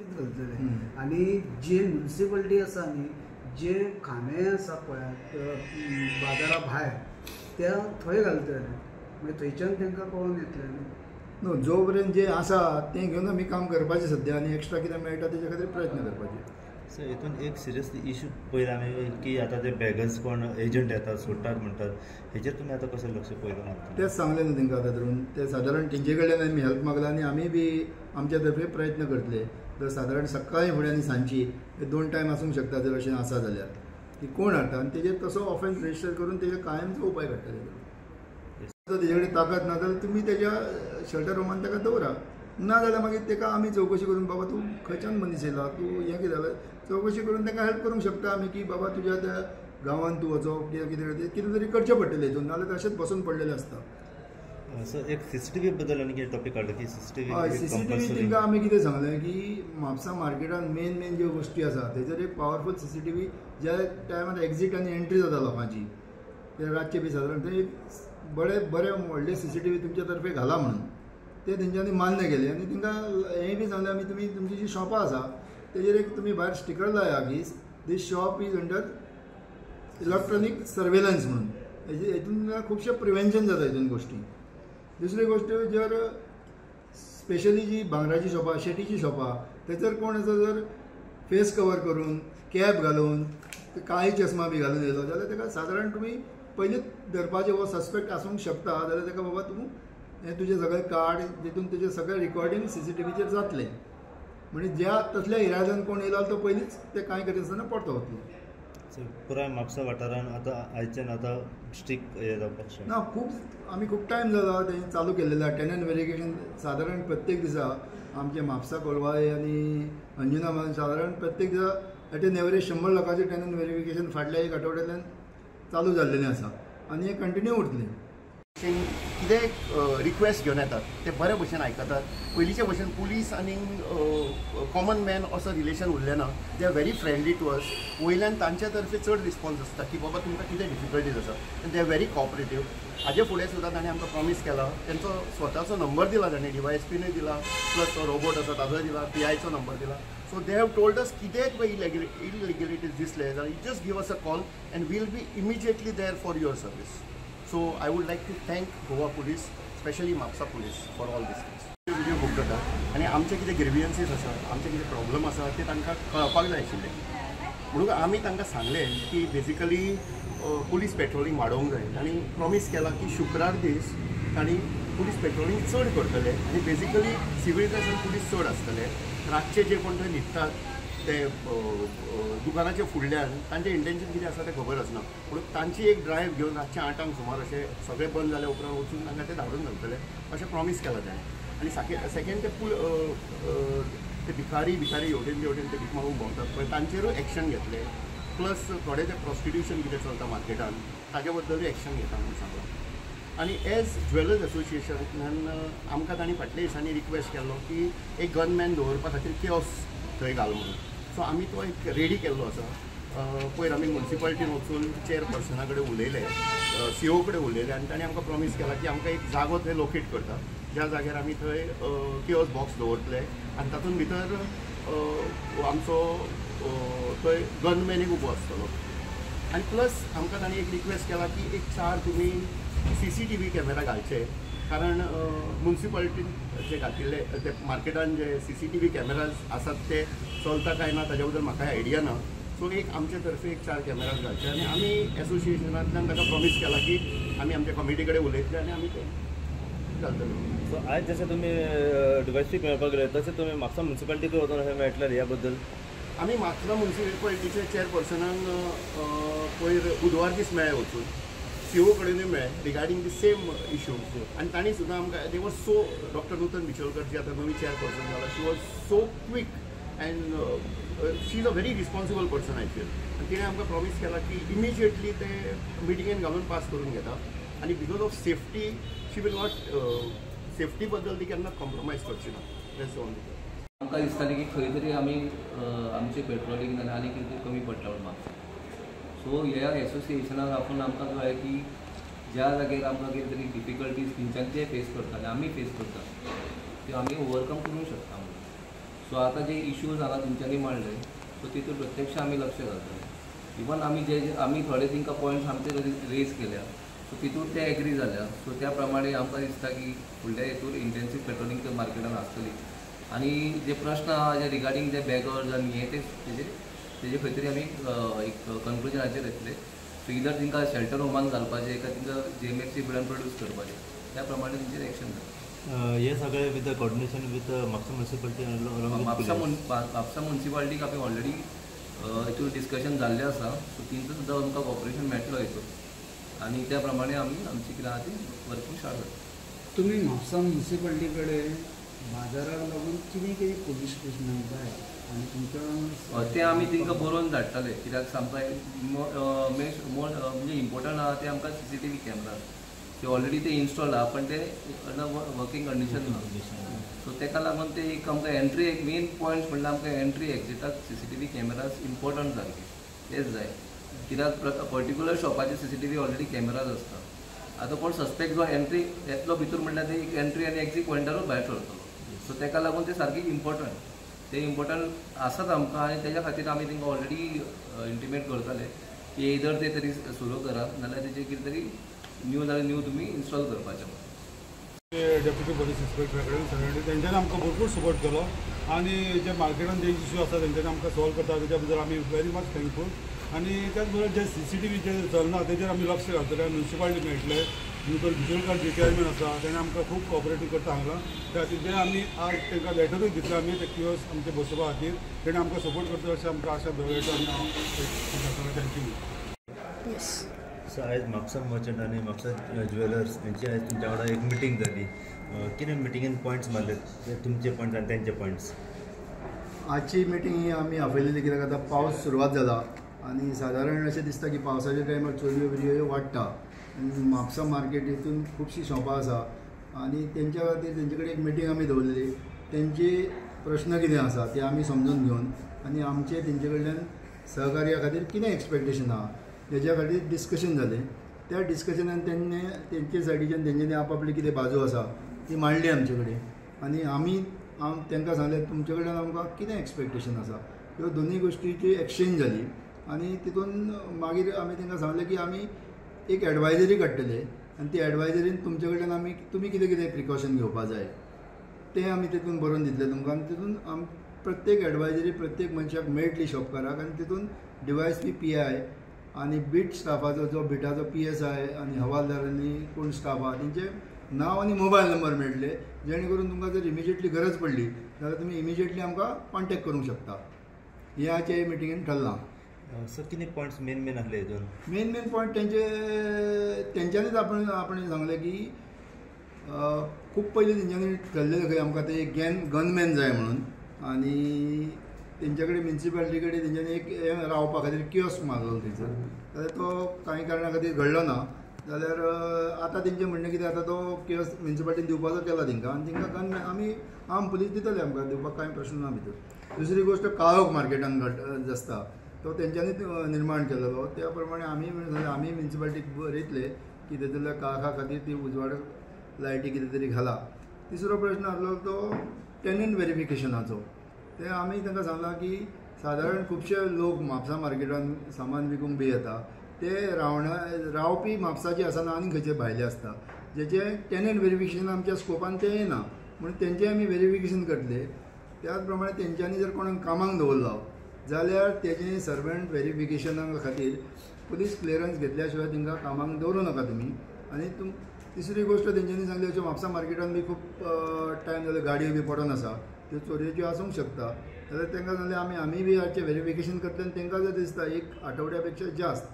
घालतले. आनी जे म्युनिसिपलिटी आसा न्ही, जे खांबे आसा पळयात बाजारा भायर त्या थंय घालतले, मागीर थंयच्यान तांकां कळोन येतलें न्ही. न्हू, जो पर्यंत जे आसा तें घेवन आमी काम करपाचें सद्या आनी एक्स्ट्रा कितें मेळटा तेजे खातीर प्रयत्न करपाचे. सो हितून एक सिरियस इशू पयला आमी की आतां ते बॅगर्स कोण एजंट येतात सोडटात म्हणटात, हेजेर तुमी आतां कशें लक्ष पयला मारता? तेंच सांगलें न्हू तेंकां आतां धरून ते सादारण तेंचे कडल्यान आमी हेल्प मागला आनी आमी बी आमच्या तर्फे प्रयत्न करतले. जर सादारण सकाळी फुडें आनी सांजची हे 2 टायम आसूंक शकता जर अशें आसा जाल्यार ती कोण हाडटा आनी तेजेर तसो ऑफेन्स रजिस्टर करून तेजेर कायमचो उपाय काडटले. जर तेजे कडेन ताकद ना जाल्यार तुमी तेज्या शेल्टर रुमान ताका दवरा, ना जाल्यार मागीर ताका आमी चवकशी करून बाबा तूं खंयच्यान मनीस येयला, तूं हें कितें जालें, चवकशी करून ताका हेल्प करूंक शकता आमी की बाबा तुज्या त्या गांवांत तूं वचो, कितें कितें कितें तरी करचें पडटलें हितून, नाजाल्यार तशेंच बसून पडलेलें आसता. सो एक सीसीटीव्ही बद्दल आनी कितें टॉपीक काडलो की सीसीटीव्ही? हय, सीसीटीव्ही तांकां आमी कितें सांगलें की म्हापसा मार्केटान मेन मेन ज्यो गोश्टी आसा तेजेर एक पावरफूल सीसीटीव्ही ज्या टायमार एक्झीट आनी एंट्री जाता लोकांची ते रातचे बी सादारण ते एक बरे बरे व्हडले सीसीटीव्ही तुमच्या तर्फे घाला म्हणून ते तेंच्यांनी मान्य केले. आनी तांकां हेंय बी सांगलें आमी तुमी तुमची जी शॉपां आसा तेजेर एक तुमी भायर स्टिकर लाया की this shop is under electronic surveillance म्हणून. हेतून खुबशें प्रिवेन्शन जाता हितून गोश्टी. दुसरी गोश्ट, जर स्पेशली जी भांगराची शॉपां, शेटीची शॉपां, थंयसर कोण आसा जर फेस कवर करून कॅप घालून काळी चश्मा बी घालून येयलो जाल्यार ताका सादारण तुमी पयलींच धरपाचें, हो सस्पेक्ट आसूंक शकता जाल्यार ताका बाबा तूं हें तुजें सगळें कार्ड तितून तुजें सगळें रिकॉर्डींग सीसीटीव्हीचेर जातलें, म्हणजे ज्या तसल्या इराद्यान कोण येयलो तो पयलींच ते कांय करिनासतना परतो वतलो. पुराय म्हापसा वाठारान आतां आयच्यान आतां स्ट्रीक हें जावपाक शकता ना? खूब आमी खूब टायम जाला तें चालू केल्लें आसा. टेनंट वेरिफिकेशन सादारण प्रत्येक दिसा आमचे म्हापसा, कोलवाळे आनी अंजुना सादारण प्रत्येक दिसा एट एन एवरेज 100 लोकांचें टेनंट वेरिफिकेशन फाटल्या एक आठवड्यांतल्यान चालू जाल्लेलें आसा आनी हें कंटिन्यू उरतलें. कितें रिक्वेस्ट घेवन येतात ते बरे भशेन आयकतात. पयलींचे भशेन पुलीस आनी कॉमन मॅन असो रिलेशन उरलें ना. They are very friendly to us. वयल्यान तांच्या तर्फे चड रिस्पॉन्स आसता की बाबा तुमकां कितें डिफिकल्टीज आसा, आनी they are very cooperative. हाजे फुडें सुद्दां ताणें आमकां प्रॉमीस केला, तेंचो स्वताचो नंबर दिला ताणें, डीवायएसपीनूय दिला, प्लस तो रोबोट आसा ताजोय दिला, पीआयचो नंबर दिला. So they have told us कितेंय इलिगेलिटीज दिसले जाल्यार you just give us a call and we'll be immediately there for your service. So I would like to thank Goa police, specially Mapusa police for all these things. Video book जाता आनी आमचे कितें ग्रिवियन्सीस आसा, आमचे कितें problem आसा ते तांकां कळपाक जाय आशिल्लें. म्हणून आमी तांकां सांगलें की बेजिकली पुलीस पेट्रोलिंग वाडोवंक जाय. तांणी प्रॉमीस केला की शुक्रार दीस तांणी पुलीस पेट्रोलिंग चड करतले आनी बेजिकली सिवील ड्रेसान पुलीस चड आसतले. रातचे जे कोण थंय न्हिदतात ते दुकानाच्या फुडल्यान तांचें इंटेन्शन कितें आसा तें खबर आसना, पूण तांची एक ड्रायव्ह घेवन रातचे 8 सुमार अशें सगळें बंद जाल्या उपरांत वचून तांकां ते धाडून घालतले अशें प्रॉमीस केलां ताणें. आनी सेकेंड ते ते भिकारी भिकारी हेवटेन तेवटेन ते भीक मागूंक भोंवतात पळय तांचेरूय एक्शन घेतले. प्लस थोडे ते प्रॉस्टिट्युशन कितें चलता मार्केटान ताजे बद्दलूय एक्शन घेता म्हणून सांगलां. आनी एज ज्वेलर्स एसोसिएशनान आमकां तांणी फाटल्या दिसांनी रिक्वेस्ट केल्लो की एक गनमॅन दवरपा खातीर कियोस्क थंय घाल म्हणून. सो आमी तो एक रेडी केल्लो आसा. पयर आमी म्युनिसिपालिटीन वचून चेअरपर्सना कडेन उलयले, सीओ कडेन उलयले आनी ताणें आमकां प्रॉमीस केला की आमकां एक जागो थंय लोकेट करता ज्या जाग्यार आमी थंय कियोस्क बॉक्स दवरतले आनी तातूंत भितर आमचो थंय गनमॅन एक उबो आसतलो. आनी प्लस आमकां ताणें एक रिक्वेस्ट केला की एक 4 तुमी सीसीटीव्ही कॅमेरा घालचे, कारण म्युनिसिपालिटीन जे घातिल्ले ते मार्केटान जे सीसीटीव्ही कॅमेराज आसात ते चलता काय ना ताज्या बद्दल म्हाका आयडिया ना. सो एक आमचे तर्फे एक 4 कॅमेराज घालचे आनी आमी एसोसिएशनांतल्यान ताका प्रॉमीस केला की आमी आमच्या कमिटी कडेन उलयतले आनी आमी ते घालतले. सो आयज जशें तुमी डीवायएसपीक मेळपाक गेले तशें तुमी म्हापसा म्युनिसिपालिटीकूय वचून अशें मेळटलें ह्या बद्दल? आमी म्हापसा म्युनिसिपालिटीच्या चेअरपर्सनाक पयर बुधवार दीस मेळ्ळे वचून, सीओ कडेनूय मेळ्ळे रिगार्डींग the same issue. आनी तांणी सुद्दां आमकां they was so doctor Nutan Bicholkar जी आतां नवी चेअरपर्सन जाला, she was so quick and she is a very responsible person I feel. आनी तिणें आमकां प्रॉमीस केला की इमिजिएटली ते मिटिंगेन घालून पास करून घेता आनी because of safety she will not, safety बद्दल ती केन्ना कॉम्प्रोमायज करची ना. That's only. आमकां दिसतालें की खंय तरी आमी आमचें पेट्रोलिंग जाल्यार आनी कितें कमी पडटा म्हणून म्हापसा. सो ह्या एसोसिएशनाक आपोवन आमकां कळ्ळें की ज्या जाग्यार आमकां कितें तरी डिफिकल्टीज खंयच्यान ते फेस करता आनी आमी फेस करता त्यो आमी ओवरकम करूंक शकता म्हणून. सो आतां जे इश्यूज हांगा तुमच्यांनी मांडले सो तितून प्रत्यक्ष आमी लक्ष घालतले. इवन आमी जे आमी थोडे तांकां पॉयंट्स आमचे रेज केल्या सो तितून ते एग्री जाल्या. सो त्या प्रमाणे आमकां दिसता की फुडल्या हितून इंटेन्सीव पेट्रोलिंग त्या मार्केटान आसतली आनी जे प्रश्न आहा जे रिगार्डींग जे बेगर्स आनी हे ते तेजे खंय तरी आमी एक कन्क्लुजनाचेर येतले. सो इधर तांकां शेल्टर होमान घालपाचें काय तांकां जीएमएफसी फुडें प्रोड्यूस करपाचें त्या प्रमाणे तेंचेर एक्शन जाता. हे सगळे with the coordination with Mapusa municipality. Mapusa मुन्सिपालिटीक आमी ऑलरेडी हितून डिस्कशन जाल्लें आसा. सो तेंचो सुद्दां आमकां कॉपरेशन मेळटलो हितून आनी त्या प्रमाणे आमी आमची कितें आहा ती वर्किंग स्टार्ट जाता. तुमी म्हापसा मुन्सिपालिटी कडेन बाजाराक लागून कितें कितें पुलीस स्टेशनाक जाय आनी तुमच्या तें आमी तांकां बरोवन धाडटले कित्याक आमकां मोर म्हणजे इम्पोर्टंट आहा ते आमकां सीसीटीव्ही कॅमेरा ते ऑलरेडी ते इन्स्टॉल आहा पण ते वर्किंग कंडिशन ना. सो ताका लागून ते एक आमकां एंट्री एक मेन पॉयंट म्हणल्यार आमकां एंट्री एक्झिटाक सीसीटीव्ही कॅमेराज इम्पोर्टंट सारके तेच जाय कित्याक पर्टिक्युलर शॉपाचे सीसीटीव्ही ऑलरेडी कॅमेराज आसता. आतां कोण सस्पेक्ट जो एंट्री येतलो भितर म्हणल्यार ते एक एंट्री आनी एक्झीट पॉयंटारूच भायर सरतलो. सो ताका लागून ते सारके इम्पोर्टंट ते इम्पोर्टंट आसात आमकां आनी तेज्या खातीर आमी तांकां ऑलरेडी इंटिमेट करताले की इधर ते तरी सुरू करात नाल्यार तेजे कितें तरी न्यू जाल्यार न्यू तुमी इन्स्टॉल करपाचें. डेप्युटी पोलीस इन्स्पेक्टरा कडेन सगळ्यांनी तेंच्यांनी आमकां भरपूर सपोर्ट केलो आनी जे मार्केटान जे इश्यू आसा तेंच्यांनी आमकां सॉल्व करता तेच्या बद्दल आमी व्हेरी मच थँकफूल. आनी त्याच बरोबर जे सीसीटीव्ही जे चलना तेजेर आमी लक्ष घालतले. म्युनिसिपालिटी मेळटले बिजोलकार जे चेअरमॅन आसा तेणें आमकां खूब कॉपरेटीव करता हांगा. त्या खातीर जे आमी आज तांकां लेटरूय दितले आमी ते कियोस आमचे बसोवपा खातीर तेणें आमकां सपोर्ट करतले अशें आमकां आशा दवरता आनी हांव thank you. सो आयज म्हापसा मर्चंट आनी म्हापसा ज्वेलर्स हेंची आयज तुमच्या वांगडा एक मिटींग जाली. कितें मिटिंगेन पॉयंट्स मारले तुमचे पॉयंट्स आनी तेंचे पॉयंट्स? आजची मिटींग ही आमी आपयलेली कित्याक आतां पावस सुरवात जाला आनी सादारण अशें दिसता की पावसाच्या टायमार चोरयो बिरयो वाडटा आनी म्हापसा मार्केट हितून खुबशीं शॉपां आसा आनी तेंच्या खातीर तेंचे कडेन एक मिटींग आमी दवरलेली. तेंचे प्रश्न कितें आसा ते आमी समजून घेवन आनी आमचे तेंचे कडल्यान सहकार्या खातीर कितें एक्सपेक्टेशन आहा तेज्या खातीर डिस्कशन जालें. त्या डिस्कशनान तेन्ना तेंचे सायडीच्यान तेंच्यांनी आपआपली कितें बाजू आसा ती मांडली आमचे कडेन आनी आमी तांकां सांगलें तुमचे कडल्यान आमकां कितें एक्सपेक्टेशन आसा. ह्यो दोनूय गोश्टीची एक्सचेंज जाली आनी तितून मागीर आमी तांकां सांगलें की आमी एक एडवायजरी काडटले आनी ती एडवायजरीन तुमचे कडल्यान आमी तुमी कितें कितें प्रिकॉशन घेवपा जाय तें आमी तितून बरोवन दितले तुमकां. आनी तितून प्रत्येक एडवायजरी प्रत्येक मनशाक मेळटली शॉपकाराक आनी तितून डिवायस पी पी I आनी बीट स्टाफाचो जो बिटाचो PSI आनी हवालदारांनी कोण स्टाफ आहा तेंचे नांव आनी मोबायल नंबर मेळटले जेणे करून तुमकां जर इमिजिएटली गरज पडली जाल्यार तुमी इमिजिएटली आमकां कॉन्टेक्ट करूंक शकता. हें आजच्या मिटिंगेन ठरलां. सर कितें पॉयंट्स मेन मेन आसले हितून? मेन मेन पॉयंट तेंच्यांनीच आपण सांगलें की खूब पयलीं तेंच्यांनी ठरलेलें खंय आमकां ते एक गनमॅन जाय म्हणून आनी तेंच्या कडेन म्युनिसिपालिटी कडेन तेंच्यांनी एक रावपा खातीर कियोस्क मारलेलो थंयसर जाल्यार तो कांय कारणा खातीर घडलो ना. जाल्यार आतां तेंचें म्हणणें कितें आतां तो कियोस्क म्युनिसिपालिटीन दिवपाचो केला तेंकां आनी तेंकां गनमॅन आमी आम पुलीस दितले आमकां दिवपाक कांय प्रश्न ना भितर. दुसरी गोश्ट काळोख मार्केटान आसता तो तेंच्यांनी निर्माण केलेलो त्या प्रमाणे आमी आमी म्युनिसिपालिटीक बरयतले की तेतूंतल्या काळखा खातीर ती उजवाड लायटी कितें तरी घाला. तिसरो प्रश्न आसलो तो टेनंट वेरिफिकेशनाचो. ते आमी तांकां सांगलां की सादारण खुबशे लोक म्हापसा मार्केटान सामान विकूंक बी येता ते रावपी म्हापसाचे आसना आनी खंयचे भायले आसता जेचे टेनंट वेरिफिकेशन आमच्या स्कोपान तें येना म्हणून तेंचें आमी वेरिफिकेशन करतले. त्याच प्रमाणे तेंच्यांनी जर कोणाक कामाक दवरलो जाल्यार तेजें सर्वंट वेरिफिकेशना खातीर पुलीस क्लियरन्स घेतल्या शिवाय तांकां कामाक दवरूं नाका तुमी. आनी तिसरी गोश्ट तेंच्यांनी सांगली अशें म्हापसा मार्केटान बी खूब टायम जालो गाडयो बी पडोन आसा त्यो चोरयेच्यो आसूंक शकता जाल्यार तांकां सांगलें आमी बी हाचें वेरिफिकेशन करतले आनी तांकां जर दिसता एक आठवड्या पेक्षा जास्त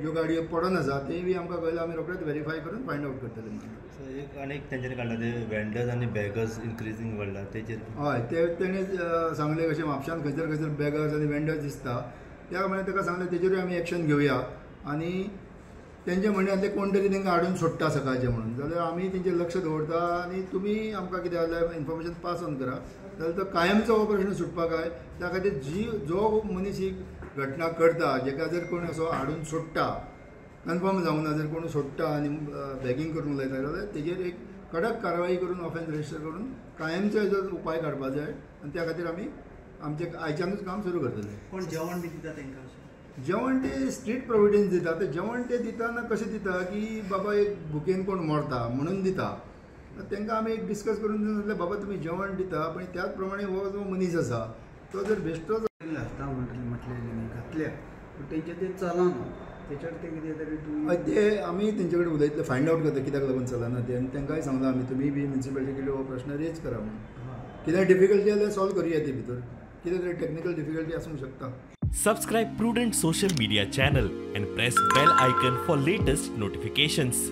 ज्यो गाडयो पडोन आसा ते बी आमकां कळ्ळें आमी रोखडेच वेरीफाय करून फायंड आवट करतले. एक आनी एक तेंच्यांनी काडला ते वेंडर्स आनी बॅगर्स इन्क्रिजींग वाडला तेचेर. हय ते तेणें सांगलें कशें म्हापशान खंयसर खंयसर बॅगर्स आनी वेंडर्स दिसता त्या प्रमाणे ताका सांगलें तेजेरूय आमी एक्शन घेवया आनी तेंचें म्हणणें आसलें कोण तरी तांकां हाडून सोडटा सकाळचें म्हणून जाल्यार आमी तेंचेर लक्ष दवरता आनी तुमी आमकां कितें जाल्यार इन्फॉर्मेशन पास ऑन करा जाल्यार तो कायमचो हो प्रश्न सुटपाक जाय. त्या खातीर जो मनीस ही घटना करता जेका जर कोण असो हाडून सोडटा कन्फर्म जावंक ना जर कोण सोडटा आनी बॅगींग करूंक लायता जाल्यार तेजेर एक कडक कारवाई करून ऑफेन्स रजिस्टर करून कायमचो हेजो उपाय काडपा जाय आनी त्या खातीर आमी आमचें आयच्यानूच काम सुरू करतले. कोण जेवण बी दिता तांकां? जेवण ते स्ट्रीट प्रोविडन्स दिता. ते जेवण ते दितना कशें दिता की बाबा एक भुकेन कोण मरता म्हणून दिता. तांकां आमी एक डिस्कस करून सांगलें बाबा तुमी जेवण दिता पण त्याच प्रमाणे हो जो मनीस आसा तो जर बेश्टोच घालता म्हटलें घातल्या पूण तेंचें तें चलना तेचेर तें कितें तरी तुमी ते आमी तेंचे कडेन उलयतले, फायंड आवट करता कित्याक लागून चलना तें. आनी तांकांय सांगलां आमी तुमी बी म्युनिसिपालिटी कडेन हो प्रश्न रेज करा म्हणून. कितें डिफिकल्टी जाल्यार सॉल्व करुया ती भितर, कितें तरी टॅक्निकल डिफिकल्टी आसूंक शकता. Subscribe Prudent social media channel and press bell icon for latest notifications.